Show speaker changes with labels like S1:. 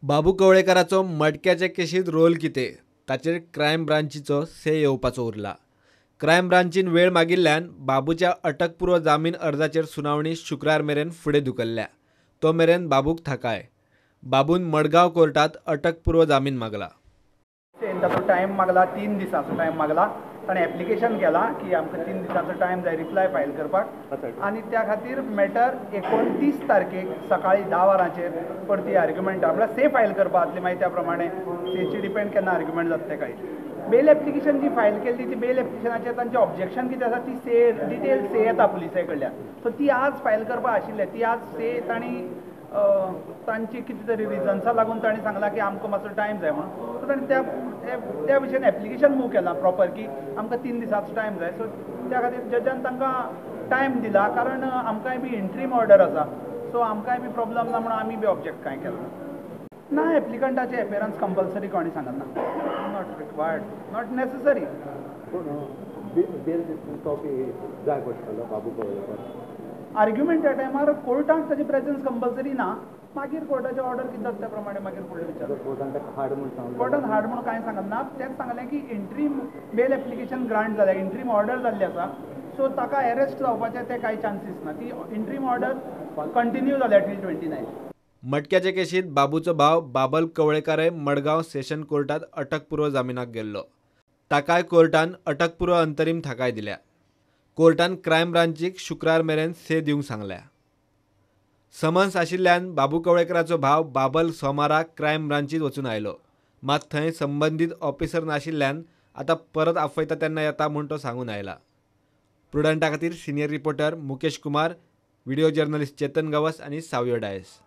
S1: बाबू कवळेकाराचो मडक्याचे केशींत रोल कितें ताचेर क्रायम ब्रांचीचो से येवपाचो उरला. क्रायम ब्रांचीन वेळ मागिल्ल्यान बाबूच्या अटकपूर्व जामीन अर्जाचेर सुनावणी शुक्रार मेरेन फुडें धुकल्ल्या. तो मेरेन बाबूक थाकाय. बाबून मडगांव कोर्टात अटकपूर्व जामीन मागला.
S2: ताचो टायम मागला, 3 दिसांचो टायम मागला. ताणें एप्लिकेशन केलां की आमकां 3 दिसांचो टायम जाय रिप्लाय फायल करपाक आनी त्या खातीर मॅटर 29 तारखेक सकाळी 10 वरांचेर परती आर्ग्युमेंट म्हळ्यार से फायल करपा जातली. मागीर त्या प्रमाणे सेची डिपेंड केन्ना आर्ग्युमेंट जाता तें कळटलें. बेल एप्लिकेशन जी फायल केल्ली ती बेल एप्लिकेशनाचेर तांचें ऑब्जेक्शन कितें आसा ती से डिटेल से येता पुलिसा कडल्यान. सो ती आज फायल करपा आशिल्लें, ती आज से तांणी तांची कितें तरी रिजन्सा लागून तांणी सांगलां की आमकां मातसो टायम जाय म्हणून. सो तांणी त्या विशयान एप्लिकेशन मूव केलां प्रॉपर की आमकां 3 दिसांचो टायम जाय. सो त्या खातीर जजान तांकां टायम दिला, कारण आमकांय बी इंट्रीम ऑर्डर आसा. सो आमकांय बी प्रॉब्लम ना म्हणून आमी बी ऑब्जेक्ट कांय केलां ना. एप्लिकंटाचे एपियरन्स कंपल्सरी कोणी सांगना, not required, not necessary. आर्ग्युमेंटा टायमार कोर्टाक ताची प्रेजन्स कंपल्सरी ना. मागीर कोर्टाचे ऑर्डर कितें जाता त्या प्रमाणे मागीर फुडलें विचार. कोर्टान हाड म्हणून कांय सांगना, तेंच सांगलें की इंट्रीम बेल एप्लिकेशन ग्रांट जाल्या, इंट्रीम ऑर्डर जाल्ली आसा. सो ताका एरेस्ट जावपाचे ते कांय चान्सीस ना. ती इंट्रीम ऑर्डर कंटिन्यू जाल्या टील 29.
S1: मटक्याचे केशींत बाबूचो भाव बाबल कवळेकारय मडगांव सेशन कोर्टात अटकपूर्व जामिनाक गेल्लो. ताकाय कोर्टान अटकपूर्व अंतरीम थाकाय दिल्या. कोर्टान क्रायम ब्रांचीक शुक्रार मेरेन से दिवंक सांगल्या. समन्स आशिल्ल्यान बाबू कवळेकराचो भाव बाबल सोमाराक क्रायम ब्रांचीत वचून आयलो. मात थंय संबंदीत ऑफिसर नाशिल्ल्यान आतां परत आपयता तेन्ना येता म्हूण तो सांगून आयला. प्रुडंटा खातीर senior reporter Mukesh Kumar, video journalist Chetan Gawas आनी सावयो डायस.